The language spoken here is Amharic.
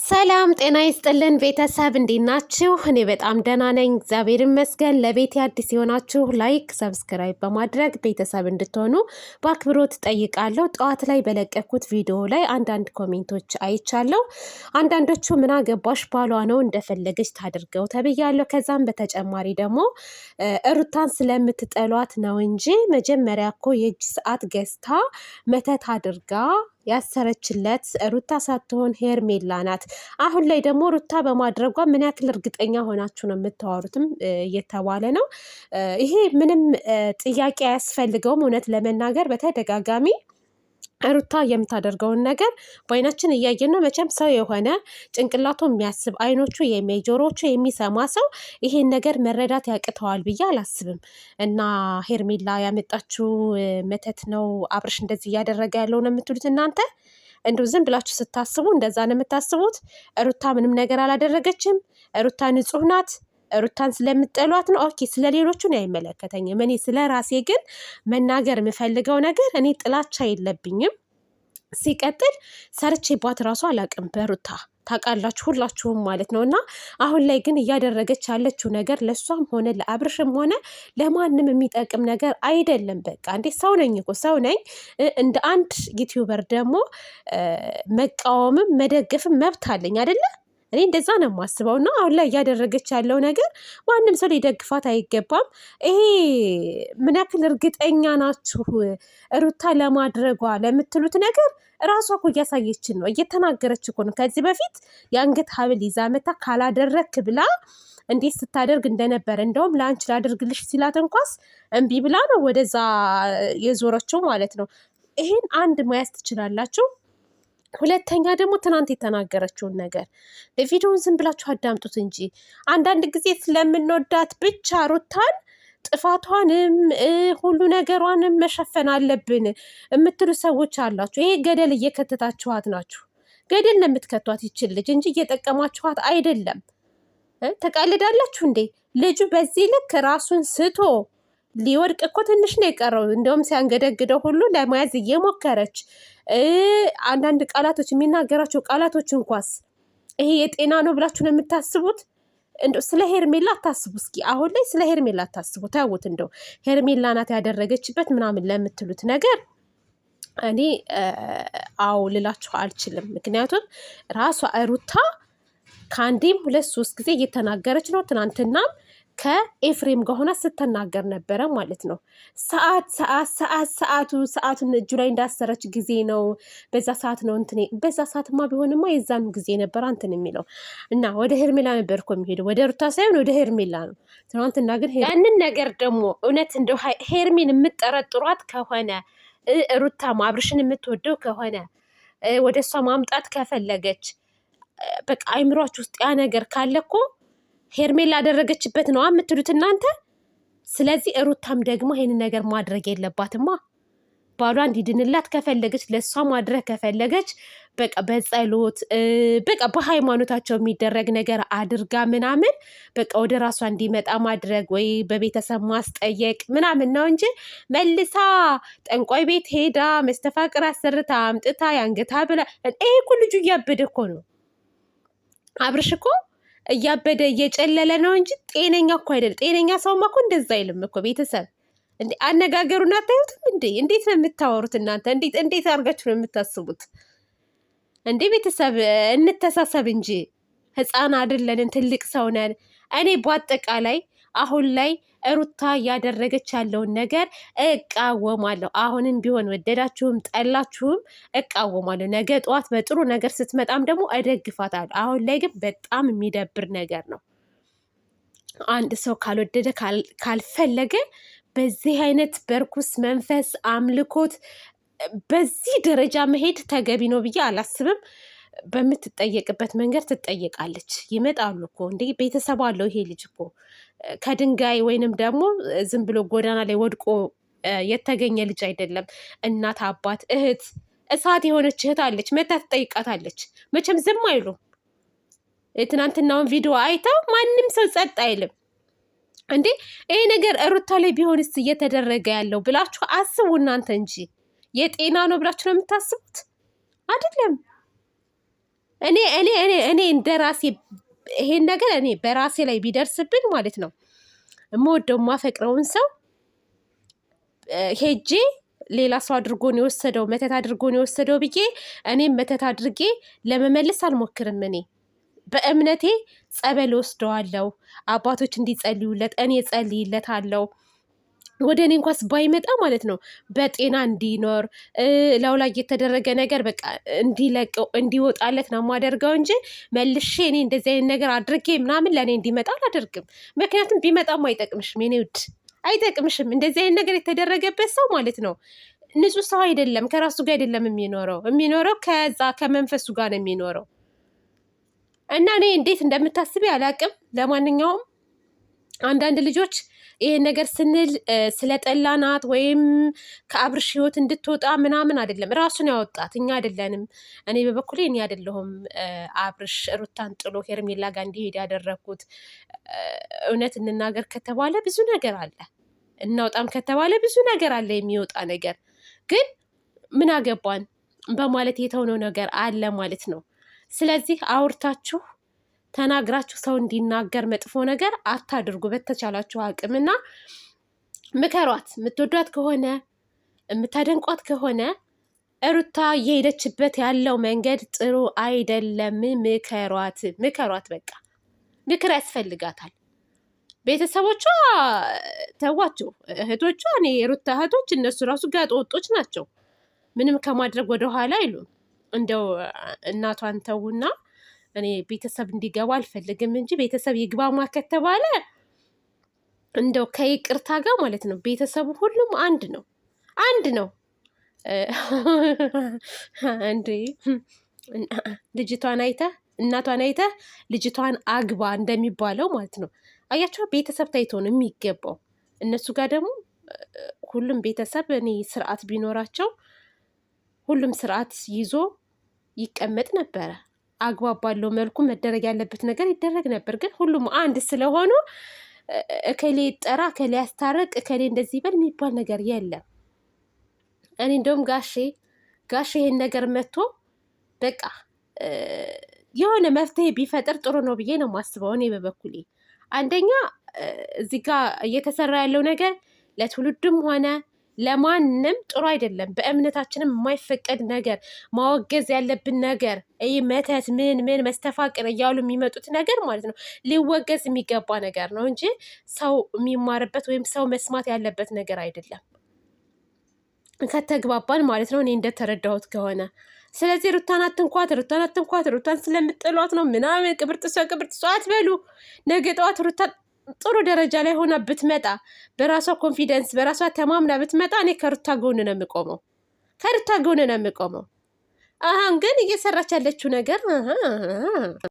ሰላም ጤና ይስጥልን ቤተሰብ፣ እንዴት ናችሁ? እኔ በጣም ደህና ነኝ፣ እግዚአብሔር ይመስገን። ለቤቴ አዲስ የሆናችሁ like፣ subscribe በማድረግ ቤተሰብ እንድትሆኑ በአክብሮት ጠይቃለሁ። ጠዋት ላይ በለቀኩት ቪዲዮ ላይ አንዳንድ comment ኦች አይቻለሁ። አንዳንዶቹ ምን አገባሽ ባሏ ነው እንደፈለገች ታድርገው ተብያለሁ። ከዛም በተጨማሪ ደግሞ ሩታን ስለምትጠሏት ነው እንጂ መጀመሪያ እኮ የእጅ ሰዓት ገዝታ መተት አድርጋ ያሰረችለት ሩታ ሳትሆን ሄርሜላ ናት። አሁን ላይ ደግሞ ሩታ በማድረጓ ምን ያክል እርግጠኛ ሆናችሁ ነው የምታወሩትም እየተባለ ነው። ይሄ ምንም ጥያቄ አያስፈልገውም። እውነት ለመናገር በተደጋጋሚ ሩታ የምታደርገውን ነገር በአይናችን እያየን ነው። መቼም ሰው የሆነ ጭንቅላቱ የሚያስብ አይኖቹ የሚያይ ጆሮቹ የሚሰማ ሰው ይሄን ነገር መረዳት ያቅተዋል ብዬ አላስብም። እና ሄርሜላ ያመጣችው መተት ነው አብርሽ እንደዚህ እያደረገ ያለው ነው የምትሉት እናንተ። እንደው ዝም ብላችሁ ስታስቡ እንደዛ ነው የምታስቡት። ሩታ ምንም ነገር አላደረገችም። ሩታ ንጹሕ ናት። ሩታን ስለምጠሏት ነው። Okay፣ ስለ ሌሎቹን አይመለከተኝም። እኔ ስለ ራሴ ግን መናገር የምፈልገው ነገር እኔ ጥላቻ የለብኝም። ሲቀጥል ሰርቼባት እራሱ አላውቅም በሩታ ታውቃላችሁ ሁላችሁም ማለት ነው። እና አሁን ላይ ግን እያደረገች ያለችው ነገር ለእሷም ሆነ ለአብርሽም ሆነ ለማንም የሚጠቅም ነገር አይደለም። በቃ እንዴ ሰው ነኝ እኮ ሰው ነኝ። እንደ አንድ YouTuber ደግሞ መቃወምም መደገፍም መብት አለኝ አይደለ? እኔ እንደዛ ነው የማስበው። እና አሁን ላይ እያደረገች ያለው ነገር ማንም ሰው ሊደግፋት አይገባም። ይሄ ምን ያክል እርግጠኛ ናችሁ ሩታ ለማድረጓ ለምትሉት ነገር እራሷ እኮ እያሳየችን ነው፣ እየተናገረች እኮ ነው። ከዚህ በፊት የአንገት ሐብል ይዛ መታ ካላደረክ ብላ እንዴት ስታደርግ እንደነበረ እንደውም ለአንቺ ላደርግልሽ ሲላት እንኳስ እምቢ ብላ ነው ወደዛ የዞረችው ማለት ነው። ይሄን አንድ መያዝ ትችላላችሁ። ሁለተኛ ደግሞ ትናንት የተናገረችውን ነገር ቪዲዮውን ዝም ብላችሁ አዳምጡት እንጂ አንዳንድ ጊዜ ስለምንወዳት ብቻ ሩታን ጥፋቷንም ሁሉ ነገሯንም መሸፈን አለብን የምትሉ ሰዎች አላችሁ። ይሄ ገደል እየከተታችኋት ናችሁ። ገደል ነው የምትከቷት ይችል ልጅ እንጂ እየጠቀማችኋት አይደለም። ተቃልዳላችሁ እንዴ? ልጁ በዚህ ልክ ራሱን ስቶ ሊወድቅ እኮ ትንሽ ነው የቀረው። እንደውም ሲያንገደግደው ሁሉ ለመያዝ እየሞከረች አንዳንድ ቃላቶች የሚናገራቸው ቃላቶች እንኳስ ይሄ የጤና ነው ብላችሁ ነው የምታስቡት? እንደው ስለ ሄርሜላ አታስቡ እስኪ። አሁን ላይ ስለ ሄርሜላ አታስቡ፣ ተውት። እንደው ሄርሜላ ናት ያደረገችበት ምናምን ለምትሉት ነገር እኔ አዎ ልላችሁ አልችልም። ምክንያቱም ራሷ ሩታ ከአንዴም ሁለት ሶስት ጊዜ እየተናገረች ነው። ትናንትናም ከኤፍሬም ጋር ሆና ስትናገር ነበረ ማለት ነው። ሰዓት ሰዓት ሰዓት ሰዓቱ ሰዓቱን እጁ ላይ እንዳሰረች ጊዜ ነው። በዛ ሰዓት ነው እንትኔ በዛ ሰዓትማ ቢሆንማ የዛኑ ጊዜ ነበር አንትን የሚለው እና ወደ ሄርሜላ ነበር እኮ የሚሄደው ወደ ሩታ ሳይሆን ወደ ሄርሜላ ነው። ትናንትና ግን ያንን ነገር ደግሞ እውነት እንደው ሄርሜን የምጠረጥሯት ከሆነ ሩታ አብርሽን የምትወደው ከሆነ ወደ እሷ ማምጣት ከፈለገች በቃ አይምሯች ውስጥ ያ ነገር ካለ እኮ ሄርሜላ ያደረገችበት ነዋ የምትሉት እናንተ። ስለዚህ ሩታም ደግሞ ይሄንን ነገር ማድረግ የለባትማ። ባሏ እንዲድንላት ከፈለገች ለእሷ ማድረግ ከፈለገች በቃ በጸሎት በቃ በሃይማኖታቸው የሚደረግ ነገር አድርጋ ምናምን በቃ ወደ ራሷ እንዲመጣ ማድረግ ወይ በቤተሰብ ማስጠየቅ ምናምን ነው እንጂ መልሳ ጠንቋይ ቤት ሄዳ መስተፋቅር አሰርታ አምጥታ ያንገታ ብላ ይሄ እኮ ልጁ እያበደ እኮ ነው። አብርሽ እኮ እያበደ እየጨለለ ነው እንጂ ጤነኛ እኮ አይደለም። ጤነኛ ሰውማ እኮ እንደዛ አይልም እኮ ቤተሰብ እንዴ አነጋገሩን አታዩትም እንዴ? እንዴት ነው የምታወሩት እናንተ? እንዴት እንዴት አድርጋችሁ ነው የምታስቡት? እንዴ ቤተሰብ እንተሳሰብ እንጂ ህፃን አይደለንም፣ ትልቅ ሰው ነን። እኔ በአጠቃላይ አሁን ላይ ሩታ እያደረገች ያለውን ነገር እቃወማለሁ። አሁንም ቢሆን ወደዳችሁም ጠላችሁም እቃወማለሁ። ነገ ጠዋት በጥሩ ነገር ስትመጣም ደግሞ እደግፋታለሁ። አሁን ላይ ግን በጣም የሚደብር ነገር ነው። አንድ ሰው ካልወደደ ካልፈለገ በዚህ አይነት በርኩስ መንፈስ አምልኮት በዚህ ደረጃ መሄድ ተገቢ ነው ብዬ አላስብም። በምትጠየቅበት መንገድ ትጠየቃለች። ይመጣሉ እኮ እንዴ ቤተሰብ አለው ይሄ ልጅ እኮ ከድንጋይ ወይንም ደግሞ ዝም ብሎ ጎዳና ላይ ወድቆ የተገኘ ልጅ አይደለም። እናት፣ አባት፣ እህት እሳት የሆነች እህት አለች። መታ ትጠይቃታለች። መቼም ዝም አይሉ። የትናንትናውን ቪዲዮ አይተው ማንም ሰው ጸጥ አይልም። እንዴ ይሄ ነገር ሩታ ላይ ቢሆንስ እየተደረገ ያለው ብላችሁ አስቡ እናንተ እንጂ የጤና ነው ብላችሁ ነው የምታስቡት አይደለም። እኔ እኔ እኔ እኔ እንደ ራሴ ይሄን ነገር እኔ በራሴ ላይ ቢደርስብኝ ማለት ነው የምወደው የማፈቅረውን ሰው ሄጄ ሌላ ሰው አድርጎን የወሰደው መተት አድርጎን የወሰደው ብዬ እኔም መተት አድርጌ ለመመለስ አልሞክርም። እኔ በእምነቴ ጸበል ወስደዋለሁ። አባቶች እንዲጸልዩለት እኔ ጸልይለታለሁ። ወደ እኔ እንኳስ ባይመጣ ማለት ነው በጤና እንዲኖር ላው ላይ የተደረገ ነገር በቃ እንዲለቀው እንዲወጣለት ነው የማደርገው እንጂ መልሼ እኔ እንደዚህ አይነት ነገር አድርጌ ምናምን ለእኔ እንዲመጣ አላደርግም። ምክንያቱም ቢመጣም አይጠቅምሽም የኔ ውድ አይጠቅምሽም። እንደዚህ አይነት ነገር የተደረገበት ሰው ማለት ነው ንጹህ ሰው አይደለም፣ ከራሱ ጋር አይደለም የሚኖረው የሚኖረው ከዛ ከመንፈሱ ጋር ነው የሚኖረው። እና እኔ እንዴት እንደምታስቢ አላቅም። ለማንኛውም አንዳንድ ልጆች ይሄን ነገር ስንል ስለጠላናት ወይም ከአብርሽ ህይወት እንድትወጣ ምናምን አይደለም። ራሱን ያወጣት እኛ አይደለንም። እኔ በበኩሌ እኔ አይደለሁም አብርሽ ሩታን ጥሎ ሄርሜላ ጋር እንዲሄድ ያደረግኩት። እውነት እንናገር ከተባለ ብዙ ነገር አለ፣ እናውጣም ከተባለ ብዙ ነገር አለ የሚወጣ ነገር ግን ምን አገባን በማለት የተሆነው ነገር አለ ማለት ነው። ስለዚህ አውርታችሁ ተናግራችሁ ሰው እንዲናገር መጥፎ ነገር አታድርጉ። በተቻላችሁ አቅምና ምከሯት። የምትወዷት ከሆነ የምታደንቋት ከሆነ ሩታ እየሄደችበት ያለው መንገድ ጥሩ አይደለም። ምከሯት፣ ምከሯት። በቃ ምክር ያስፈልጋታል። ቤተሰቦቿ ተዋቸው፣ እህቶቿ፣ እኔ የሩታ እህቶች እነሱ ራሱ ጋጥ ወጦች ናቸው። ምንም ከማድረግ ወደኋላ አይሉም። እንደው እናቷን ተውና እኔ ቤተሰብ እንዲገባ አልፈልግም እንጂ ቤተሰብ ይግባማ ከተባለ እንደው ከይቅርታ ጋር ማለት ነው። ቤተሰቡ ሁሉም አንድ ነው፣ አንድ ነው። እንዴ ልጅቷን አይተህ እናቷን አይተህ ልጅቷን አግባ እንደሚባለው ማለት ነው። አያቸው ቤተሰብ ታይቶ ነው የሚገባው። እነሱ ጋር ደግሞ ሁሉም ቤተሰብ እኔ ስርዓት ቢኖራቸው ሁሉም ስርዓት ይዞ ይቀመጥ ነበረ። አግባብ ባለው መልኩ መደረግ ያለበት ነገር ይደረግ ነበር። ግን ሁሉም አንድ ስለሆኑ እከሌ ጠራ፣ እከሌ ያስታረቅ፣ እከሌ እንደዚህ ይበል የሚባል ነገር የለም። እኔ እንደውም ጋሼ ጋሼ ይሄን ነገር መጥቶ በቃ የሆነ መፍትሄ ቢፈጥር ጥሩ ነው ብዬ ነው የማስበው። እኔ በበኩሌ አንደኛ እዚህ ጋር እየተሰራ ያለው ነገር ለትውልድም ሆነ ለማንም ጥሩ አይደለም። በእምነታችንም የማይፈቀድ ነገር ማወገዝ ያለብን ነገር ይህ መተት ምን ምን መስተፋቅር እያሉ የሚመጡት ነገር ማለት ነው ሊወገዝ የሚገባ ነገር ነው እንጂ ሰው የሚማርበት ወይም ሰው መስማት ያለበት ነገር አይደለም። ከተግባባን ማለት ነው እኔ እንደተረዳሁት ከሆነ ስለዚህ ሩታን አትንኳት፣ ሩታን አትንኳት፣ ሩታን ስለምጥሏት ነው ምናምን ቅብርጥሷ ቅብርጥሷ አትበሉ። ነገ ጠዋት ሩታን ጥሩ ደረጃ ላይ ሆና ብትመጣ በራሷ confidence በራሷ ተማምና ብትመጣ እኔ ከሩታ ጎን ነው የምቆመው፣ ከሩታ ጎን ነው የምቆመው። አሁን ግን እየሰራች ያለችው ነገር